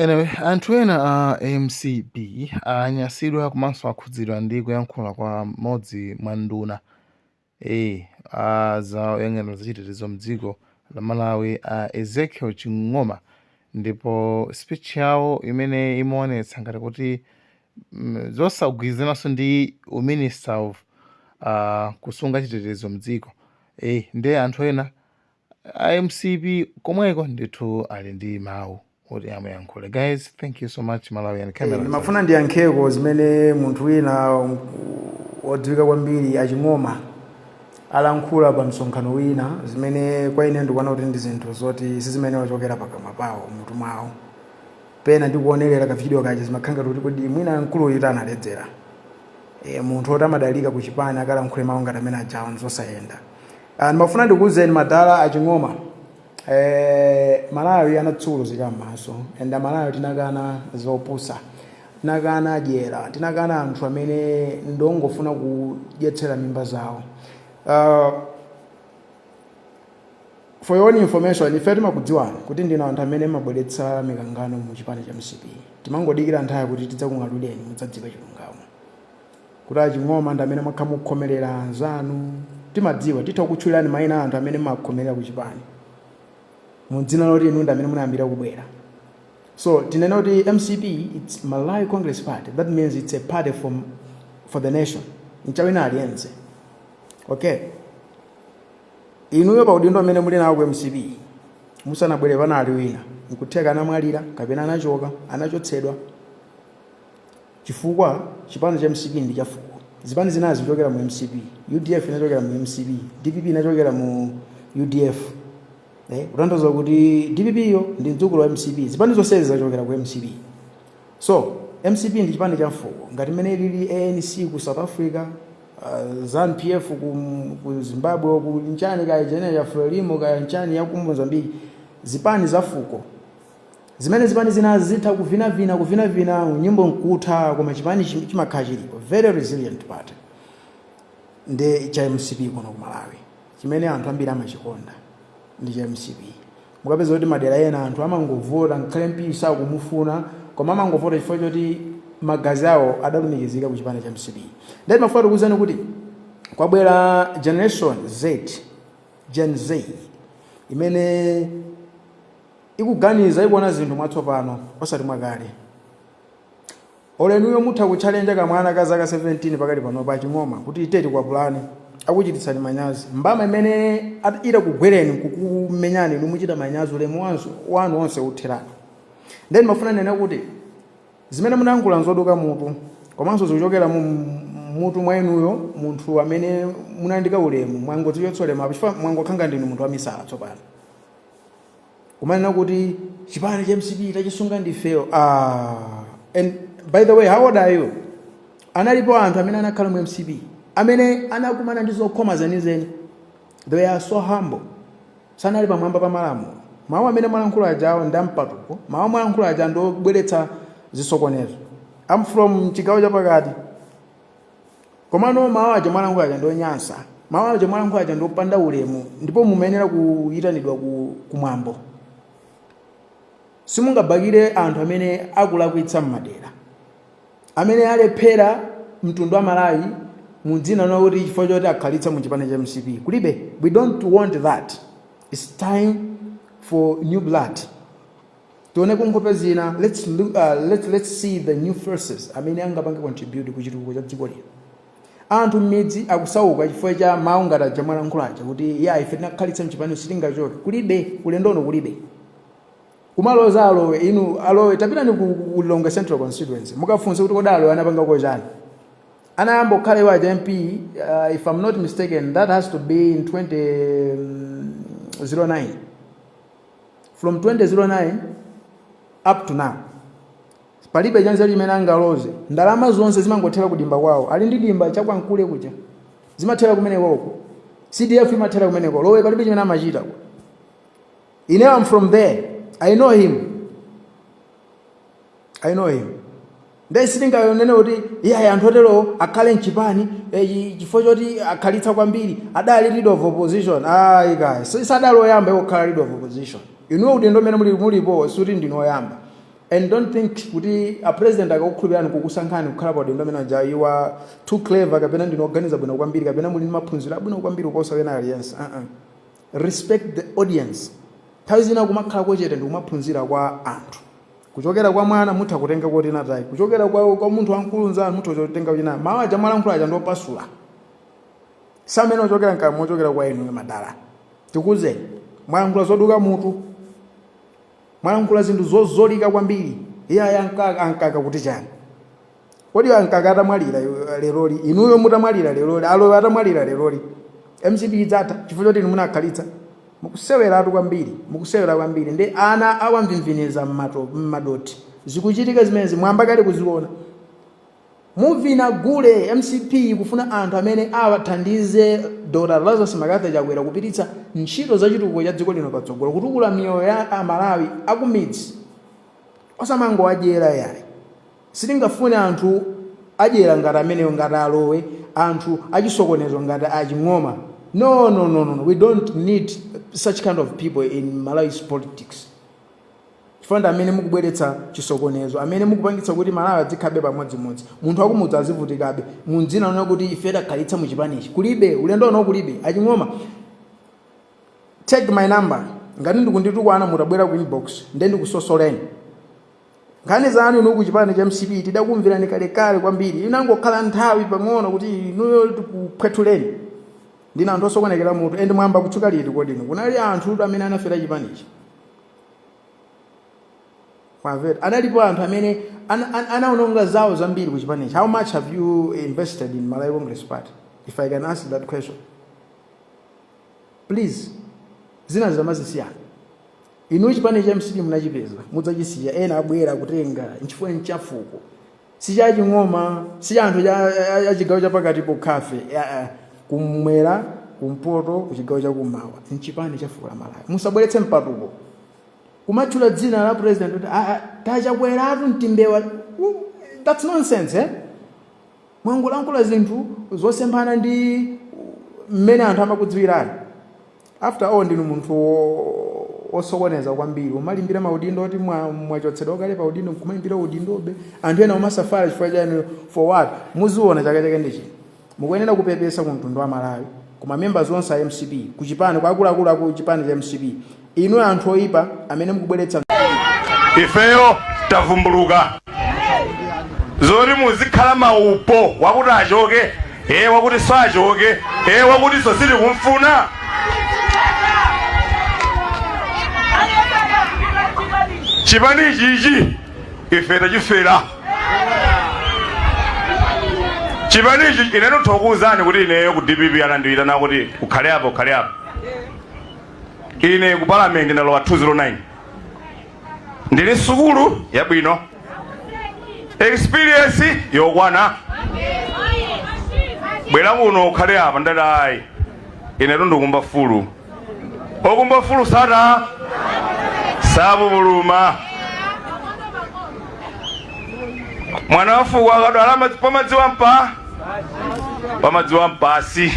Anyway, anthu ena a MCP anyasidwa komanso akhudzidwa ndi kuyankhula kwa mmodzi mwa nduna a zoyang'anira zachitetezo mdziko la Malawi, a Ezekiel Ching'oma, ndipo speech yawo imene imaonetsa ngati kuti zosagwirizananso ndi uminister of kusunga chitetezo mdziko. Ndiye anthu ena a MCP komweko ndithu ali ndi mawu oti amuyankhule. Guys, thank you so much. Malawian Cameras. Ndimafuna ndiyankheko zimene munthu wina wodziwika kwambiri, aChing'oma, alankhula pa msonkhano wina, zimene kwa ine ndikuona kuti ndi zinthu zoti sizimene wachokera pakamwa pawo, mutu mwawo. Pena ndikuonerera ka video kaja, zimakhala ngati kuti kodi mwina mkulu uyu analedzera? Munthu oti amadalika ku chipani akalankhule mawu ngati amene ajawo, nzosayenda. Ndimafuna ndikuwuzeni madala aChing'oma, Malawi anatsuluzika m'maso, and Amalawi tinakana zopusa, tinakana dyera, tinakana anthu amene ndongofuna kudyetsera mimba zawo. For your own information, ife timakudziwani kuti ndinu anthu amene mabweretsa mikangano mu chipani cha MCP. Timangodikira nthawi kuti tidzakung'aluleni, mudzadziwa chilungamo kuti aChing'oma ndi amene mwakhala mukukhomerera anzanu. Timadziwa, titha kutchulirani mayina a anthu amene mmakhomerera ku chipani mu dzina loti inu ndi amene munayambira kubwera. So tinene kuti MCP, it's Malawi Congress Party. That means it's a party for the nation, nchawina aliyense, okay? Inuyo pa udindo amene muli nawo ku MCP, musanabwere panali wina, nkutheka anamwalira kapena anachoka, anachotsedwa, chifukwa chipani cha MCP ndi chafuko. Zipani zinazi zikuchokera mu MCP. UDF inachokera mu MCP, DPP inachokera mu UDF, kutanthauza kuti DPP yo ndi mdzukulu wa MCP. Zipani zonsezi zachokera ku MCP. So MCP ndi chipani cha mfuko, ngati mmene lili ANC ku South Africa, ZANU PF ku Zimbabwe, ku nchani kaya chene ya Frelimo kaya nchani ya ku Mozambique. Zipani za fuko zimene zipani zina zitha kuvinavina kuvinavina, nyimbo nkutha, koma chipani chimakhala chilipo, very resilient party. Ndi cha MCP kuno ku Malawi chimene anthu ambiri amachikonda ndi cha MCP. Mukapeza kuti madera ena anthu amangovota ngakhale MP sakumufuna, koma amangovota chifukwa choti magazi awo adalumikizika ku chipani cha MCP. Ndati mafuna tikuwuzani kuti kwabwera Generation Z, Gen Z, imene ikuganiza, ikuona zinthu mwatsopano osati mwakale. Olenuyo mutha kutchalenja kamwana ka zaka 17 pakali pano pa Ching'oma kuti iteti kwapulani, akuchititsani manyazi. Mbama imene itakugwereni kukumenyani inu, muchita manyazi, ulemu wanu onse utheratu. Then mafuna nene kuti zimene munayankhula nzoduka mutu, komanso zikuchokera mu mutu mwa inuyo, munthu amene munandika ulemu. Mwangodzichotsa ulemu apo chifukwa mwangokhanga ndinu munthu wamisala. Tsopano kumanena kuti chipani cha MCP tachisunga ndifeyo, ah, and by the way, how old are you? Analipo anthu amene anakhala mu MCP amene anakumana ndi zokhoma zenizeni. They are so humble, sanali pamwamba pa malamulo. Mawu amene mwalankhula ajawo ndi ampatuko, mawu mwalankhula aja ndobweretsa zisokonezo. I'm from chigawo chapakati, komano mawu aja mwalankhula aja ndonyansa, mawu aja mwalankhula aja ndopanda ulemu, ndipo mumayenera kuyitanidwa kumwambo. Simungabakire anthu amene akulakwitsa mmadera, amene alephera mtundu wa Malawi, mu dzina lakuti chifukwa choti akhalitsa mu chipani cha MCP. Kulibe, we don't want that. It's time for new blood, tione kunkhope zina. Let's, look, let's see the new faces amene angapange contribute ku chitukuko cha dziko lino. Anthu m'midzi akusauka chifukwa cha mawu ngati aja mwalankhulaja kuti ya, ife tinakhalitsa mchipani, sitingachoke. Kulibe, ulendono kulibe kumaloza alowe. Inu alowe, tapitani ku Lilongwe Central Constituency, mukafunse kuti kodi alowe anapangako chani? Anayamba kukhala iwo aja MP, if I'm not mistaken, that has to be in 2009. From 2009 up to now palibe chanzeru chimene angaloze. Ndalama zonse zimangothera kudimba kwawo. Ali ndi dimba chakwankule kuja, zimathera kumenekoko. CDF imathera kumeneko. Lowe palibe chimene amachita. Ine am from there, I know him, I know him. Ndiye sitingayonene kuti iyayi, anthu oterowo akhale mchipani chifukwa choti akhalitsa kwambiri, adali leader of opposition. Ayi kaya, sadali oyamba iwo kukhala leader of opposition. Inuwo udindo umene mulipo suti ndinu oyamba. And don't think kuti a president akakukhulupirani kukusankhani kukhala pa udindo amene aja, you are too clever, kapena ndinu oganiza bwino kwambiri, kapena muli ndi maphunziro abwino kwambiri kuposa wena aliyense. Uh-uh. Respect the audience. Nthawi zina kumakhala kochete ndi kumaphunzira kwa anthu. Kuchokera kwa mwana mutha kutenga koti natayi, kuchokera kwa munthu wamkulu nzanu mutha kutenga kuchina. Mawu aja mwalankhula aja ndiopasula, samene ochokera mkamwa mochokera kwa inu madala. Tikuzeni, mwalankhula zoduka mutu, mwalankhula zinthu zozolika kwambiri. Iye ayi, ankaka ankaka kuti chani? Kodi ankaka atamwalira leroli, inuyo mutamwalira leroli, alowe atamwalira leroli, MCP idzatha chifukwa choti inu munakhalitsa? Mukuseweratu kwambiri, mukusewera kwambiri ndi ana awamvimviniza mmadoti. Zikuchitika zimenezi mwamba kale kuziona. Muvina gule. MCP ikufuna anthu amene awathandize Dr Lazarus McCarthy Chakwera kupititsa ntchito za chitukuko cha dziko lino patsogolo, kutukula miyoyo ya Amalawi akumidzi, osamangowadyera yayi. Sitingafune anthu adyera ngati ameneyo, ngati alowe, anthu achisokonezo ngati aching'oma. No, no, no, no, we don't need such kind of people in Malawi's politics, chifukwa ndi amene mukubweretsa chisokonezo, amene mukupangitsa kuti Malawi adzikhabe pamodzimodzi, munthu akumudzi azivutikabe mundzina lona kuti ife takhalitsa muchipanichi. Kulibe ulendo uno, kulibe. Aching'oma, take my number. Ngati ndikunditukwana, mutabwera ku inbox nde ndikusosoleni nkhani zanu. Inu kuchipani cha MCP tidakumvirani kalekale kwambiri, inangokhala nthawi pang'ono kuti inuyo tikuphwethuleni. Ndina anthu osokonekera mutu. And mwamba kutchuka liti kodi inu? Kunali anthu amene anafera chipanichi, mwamvera? Analipo anthu amene anaononga zawo zambiri ku chipanichi. How much have you invested in Malawi Congress Party, if I can ask that question, please? Zina zamazisiyana. Inu chipani cha MCP munachipeza, mudzachisiya, ena abwera kutenga. Nchifukwa nchafuko, si chaching'oma, si anthu cha chigawo chapakati pokhafe, kumwera, kumpoto, kuchigawo chakummawa. Nchipani cha fuko la Malawi. Musabweretse mpatuko kumatchula dzina la president kuti, "Ah, ah, tachakweratu mtimbewa." That's nonsense, eh? Mwangolankhula zinthu zosemphana ndi mmene anthu amakudziwirani. After all, ndinu munthu osokoneza kwambiri. Umalimbira maudindo oti mwachotsedwa kale pa udindo, nkumalimbira udindobe. Anthu ena umasafara chifukwa chanu. For what? Muziona chaka chake ndichi. Mukuyenera kupepesa ku mtundu wa Malawi, kuma members onse a MCP, kuchipani, kwa akuluakulu aku chipani cha MCP. Inu anthu oyipa amene mukubweretsa Ifeyo tavumbuluka zoti muzikhala maupo wakuti achoke, e wakuti sachoke, e wakuti so sili kumfuna. Chipani ichichi ife tachifera chipani ichi. Ine ndithokuwuzani kuti ineyo ku DPP anandiwitana kuti ukhale apo, ukhale apo. Ine ku parliament ndalowa 209, ndili sukulu yabwino, experience yokwana. Bwera kuno ukhale apa. Ndati ayi, ine tundikumba fulu, okumba fulu sata sapupuluma. Mwana wa fuko akadwala pamadziwa mpasi.